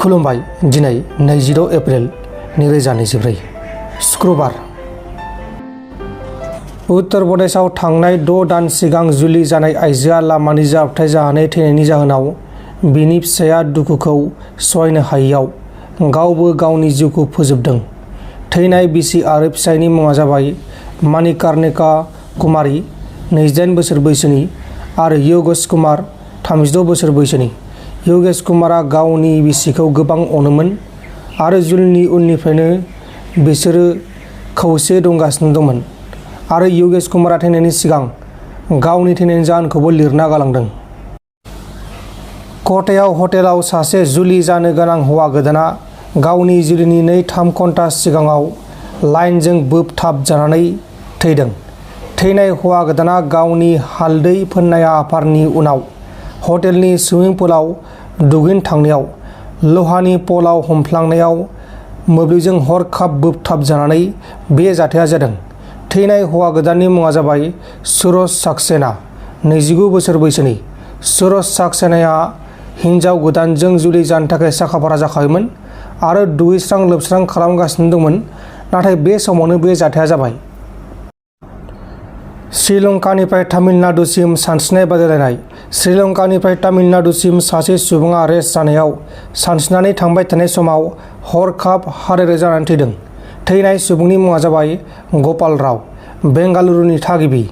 खुलुमबाय दिनै 26 एप्रिल 2024 शुक्रबार उत्तर प्रदेशआव थांनाय 6 दान सिगां जुलि जानाय आइजोआ लामानि जाब्रबथाय जानानै थैनायनि जाहोनाव बिनि फिसाया दुखुखौ सहायनो हायैयाव गावबो गावनि जिउखौ फोजोबदों। थैनाय बिसि आरो फिसायनि मुङा जाबाय मणिकर्णिका कुमारी 28 बोसोर बैसोनि आरो योगेश कुमार 36 बोसोर बैसोनि। योगेश कुमारा गावनि बिसिखौ गोबां अनोमोन आरो जुलिनि उननिफ्रायनो बिसोरो खौसे दंगासिनो दंमोन आरो योगेश कुमारा थैनायनि सिगां गावनि थैनायनि जाहोनखौबो लिरना गालांदों। क'टायाव हटेलाव सासे जुलि जानो गोनां हौवा गोदाना गावनि जुलिनि 2-3 घन्टा सिगाङाव लाइनजों बोबथाबजानानै थैदों। थैनाय हौवा गोदाना गावनि हालदै फोननाय आफारनि उनाव हटेलनि सुइमिं पुलाव दुगैनो थांनायाव लहानि पलआव हमफ्लांनायाव मोब्लिबजों हरखाब बोबथाबजानानै बे जाथाया जादों। थैनाय हौवा गोदाननि मुङा जाबाय सूरज सक्सेना 29 बोसोर बैसोनि। सूरज सक्सेनाया हिन्जाव गोदानजों जुलि जानो थाखाय साखाफारा जाखायोमोन आरो दुगैस्रां लोबस्रां खालामगासिनो दंमोन, नाथाय बे समावनो बे जाथाया जाबाय। श्रीलंकानिफ्राय तामिलनाडुसिम सानस्रिनाय बादायलायनाय। श्रीलंकानिफ्राय तामिलनाडुसिम सासे सुबुङा रेस जानायाव सानस्रिनानै थांबाय थानाय समाव हरखाब हारेरे जानानै थैदों। थैनाय सुबुंनि मुङा जाबाय गपाल राव, बेंगालुरुनि थागिबि।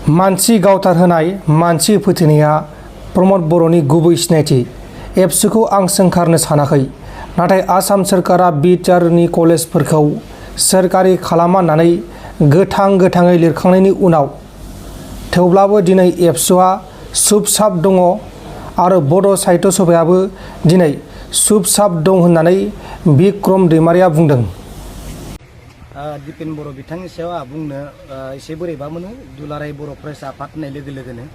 मानसि गावथारहोनाय मानसि फोथैनाया प्रमद बर'नि गुबै सिनायथि। एबसुखौ आं सोंखारनो सानाखै, नाथाय आसाम सोरखारा बिटिआरनि कलेजफोरखौ सोरखारि खालामा होननानै गोथाङै लिरखांनायनि उनाव थेवब्लाबो दिनै एबसुआ चुपचाप दङ आरो बड' साहित्य सभायाबो दिनै चुपचाप दं होननानै बिक्रम दैमारिया बुंदों। दिपेन बर' बिथांनि सायाव आं बुंनो एसे बोरैबा मोनो। दुलाराय बर' फरायसा आफाद होननाय लोगो लोगोनो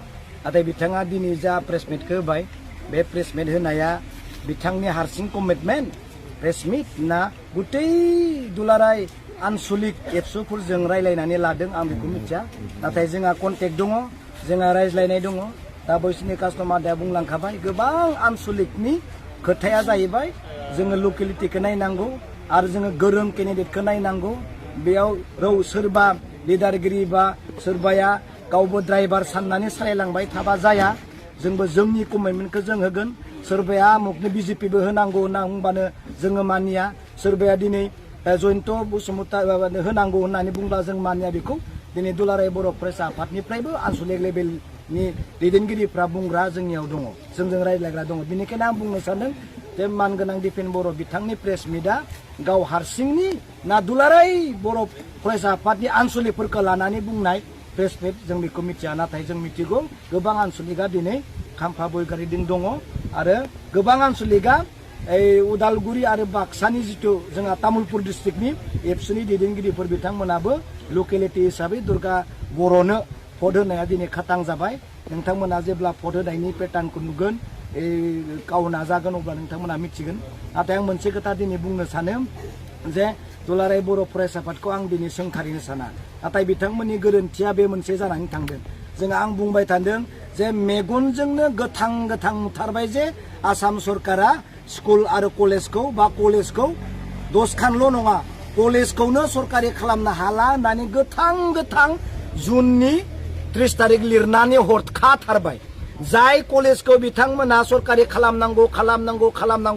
नाथाय बिथाङा दिनै जा प्रेसमिटखौ होबाय, बे प्रेसमिट होनाया बिथांनि हारसिं कमिटमेन्ट प्रेसमिट ना गुतै दुलाराय आनसलिक एबसुफोरजों रायज्लायनानै लादों आं बेखौ मिथिया। नाथाय जोंहा कन्टेक्ट दङ, जोंहा रायज्लायनाय दङ। दा बैसोरनि कास्टमार दा बुंलांखाबाय गोबां आनसलिकनि खोथाया जाहैबाय जोङो लकेलिटिखौ नायनांगौ आरो जोङो गोरों केन्डिडेटखौ नायनांगौ। बेयाव सोरबा लिडारगिरि बा सोरबाया गावबो ड्राइभार साननानै सालायलांबाय थाबा जाया। जोंबो जोंनि कमिटमेन्टखौ जों होगोन। सोरबाया आमुकनो बिजेपिबो होनांगौ होनना बुंबानो जोङो मानिया। सोरबाया दिनै जयन्त बसुमतारी होनांगौ होननानै बुंब्ला जों मानिया। बेखौ दिनै दुलाराय बर' फरायसा आफादनिफ्रायबो आनसलिक लेभेलनि दैदेनगिरिफ्रा बुंग्रा जोंनियाव दङ, जोंजों रायज्लायग्रा दङ। बेनिखायनो आं बुंनो सानदों जे मानगोनां दिपेन बर' बिथांनि प्रेस मिटआ गाव हारसिंनि ना दुलाराय बर' फरायसा आफादनि आनसलिकफोरखौ लानानै बुंनाय प्रेस मिट जों बेखौ मिथिया। नाथाय जों मिथिगौ गोबां आनसलिकआ दिनै खाम्फा बयगारिदिं दङ आरो गोबां आनसलिकआ उदालगुरि आरो बाक्सानि जिथु जोंहा तामुलपुर डिस्ट्रिक्टनि एबसुनि दैदेनगिरिफोर बिथांमोनाबो लकेलिटि हिसाबै दुर्गा बर'नो भट होनाया दिनै खातां जाबाय। नोंथांमोना जेब्ला भट होनायनि पेटार्नखौ नुगोन, गाव नाजागोन, अब्ला नोंथांमोना मिथिगोन। नाथाय आं मोनसे खोथा दिनै बुंनो सानो जे दुलाराय बर' फरायसा आफादखौ आं दिनै सोंखारिनो साना, नाथाय बिथांमोननि गोरोन्थिया बे मोनसे जानानै थांदों। आं बुंबाय थादों जे मेगनजोंनो गोथां नुथारबाय जे आसाम सरकारा स्कुल आरो कलेजखौ बा कलेजखौ 10 खानल' नङा, कलेजखौनो सरकारि खालामनो हाला होननानै गोथां जुननि 30 तारिख लिरनानै हरखाथारबाय। जाय कलेजखौ बिथांमोना सरकारि खालामनांगौ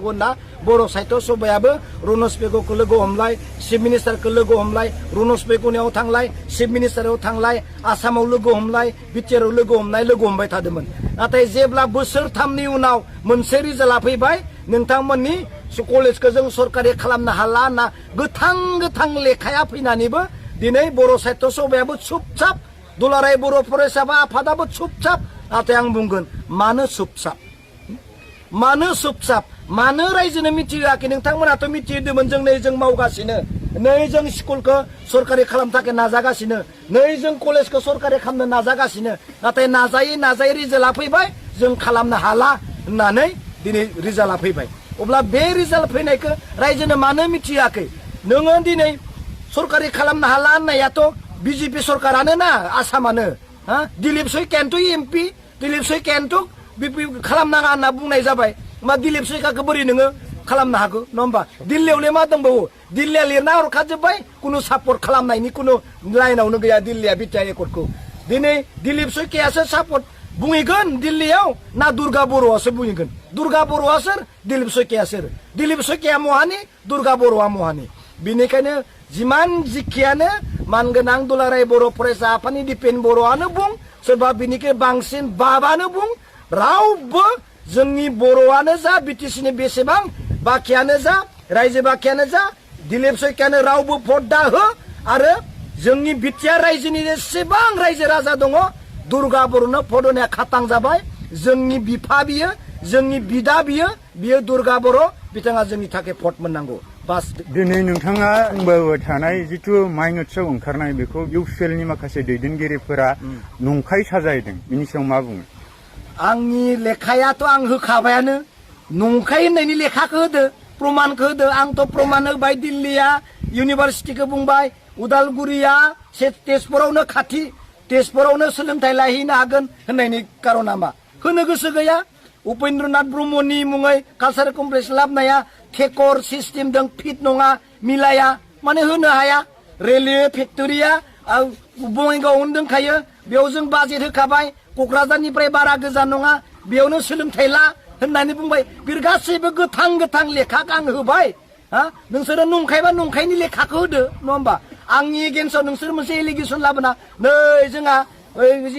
होनना बर' साहित्य सभायाबो रनज पेगुखौ लोगो हमलाय, चिफ मिनिस्टारखौ लोगो हमलाय, रनज पेगुनियाव थांलाय, चिफ मिनिस्टाराव थांलाय, आसामाव लोगो हमलाय, बिटिआरआव लोगो हमबाय थादोंमोन। नाथाय जेब्ला बोसोरथामनि उनाव मोनसे रिजाल्टआ फैबाय, नोंथांमोननि कलेजखौ जों सरकारि खालामनो हाला होनना गोथां लेखाया फैनानैबो दिनै बर' साहित्य सभायाबो चुपचाप, दुलाराय बर' फरायसा आफादाबो चुपचाप। नाथाय आं बुंगोन मानो चुपचाप, मानो रायजोनो मिथिहोआखै? नोंथांमोनाथ' मिथिहोदोंमोन जों मावगासिनो, जों स्कुलखौ सरकारि खालामनो थाखाय नाजागासिनो, जों कलेजखौ सरकारि खालामनो नाजागासिनो। नाथाय नाजायै रिजाल्टआ फैबाय जों खालामनो हाला होननानै दिनै रिजाल्टआ फैबाय। अब्ला बे रिजाल्ट फैनायखौ रायजोनो मानो मिथिहोआखै? नोङो दिनै सरकारि खालामनो हाला होननायाथ' बिजेपि सरकारानो ना, आसामानो। दिलीप सैकियानोथ' एमपि, दिलीप सैकियानोथ' खालामनाङा होनना बुंनाय जाबाय। मा दिलीप सरकारखौ बोरै नोङो खालामनो हागौ नङा होमबा दिल्लीयावलाय मा दंबावो दिल्लीया लिरना हरखाजोब्बाय कुनु सापर्ट खालामनायनि कुनु लाइनावनो गैया दिल्लीया बिटिआर एकर्डखौ दिनै दिलीप सरकारयासो सापर्ट बुंहैगोन दिल्लीयाव ना दुर्गा बर'आसो बुंहैगोन दुर्गा बर'आ सोर दिलीप सरकारया सोर दिलीप सरकारया महानि दुर्गा बर'आ महानि बेनिखायनो जिमान जिखियानो मानगोनां दुलाराय बर' फरायसा आफादनि दिपेन बर'आनो बुं सोरबा बिनिख्रुइ बांसिन बाबानो बुं रावबो जोंनि बर'आनो जा बिटिसिनि बेसेबां बाखियानो जा रायजो बाखियानो जा दिलीप सरकारयानो रावबो भट दा हो आरो जोंनि बिटिआर रायजोनि जेसेबां रायजो राजा दङ दुर्गा बर'नो भट होनाया खातां जाबाय जोंनि बिफा बियो जोंनि बिदा बियो दुर्गा बर' बिथाङा जोंनि थाखाय भट मोननांगौ बास दिनै नोंथाङा बुंबाय थानाय जिथु माइनटसआव ओंखारनाय बेखौ इउपिएलनि माखासे दैदेनगिरिफोरा नंखाय साजायदों बिनि सायाव मा बुङो आंनि लेखायाथ' आं होखाबायानो नंखाय होननायनि लेखाखौ होदो प्रमाणखौ होदो आंथ' प्रमाण होबाय दिल्लीया इउनिभारसिटिखौ बुंबाय उदालगुरिया तेजपुरावनो खाथि तेजपुरावनो सोलोंथाइ लाहैनो हागोन होननायनि कारना मा होनो गोसो गैया उपेन्द्रनाथ ब्रह्मनि मुङै कालचारेल कमप्लेक्स लाबोनाया टेकर सिस्टेमजों फिट नङा मिलाया माने होनो हाया रेलवे फेक्टरिया बङाइगावआवनो दंखायो बेयाव जों बाजेट होखाबाय क'क्राझारनिफ्राय बारा गोजान नङा बेयावनो सोलोंथाइ ला होननानै बुंबाय बे गासैबो गोथां लेखाखौ आं होबाय हा नोंसोरो नंखायबा नंखायनि लेखाखौ होदो नङा होमबा आंनि एगेन्स्टआव नोंसोर मोनसे एलिगेसन लाबोना नै जोंहा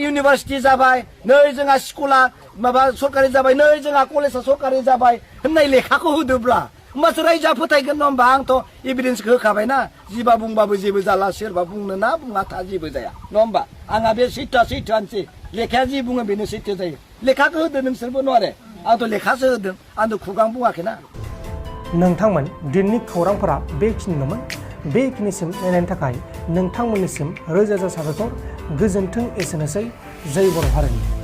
इउनिभारसिटि जाबाय नै जोंहा स्कुला माबा सरकारि जाबाय नै जोंहा कलेजा सरकारि जाबाय होननाय लेखाखौ होदोब्ला होमबासो रायजोआ फोथायगोन नङा होमबा आंथ' एभिडेन्सखौ होखाबायना जिबा बुंबाबो जेबो जाला सोरबा बुंनो ना बुङा था जेबो जाया नङा होमबा आंहा बे सैथोआनोसै लेखाया जि बुङो बेनो सैथो जायो लेखाखौ होदो नोंसोरबो नङा आंथ' लेखासो होदों आंथ' खुगां बुङाखैना नोंथांमोन दिननि खौरांफोरा बेखिनिल'मोन बेखिनिसिम नायनायनि थाखाय नोंथांमोननिसिम रोजा रोजा साबायखर गोजोन्थों एसेनोसै जै बर' हारिनि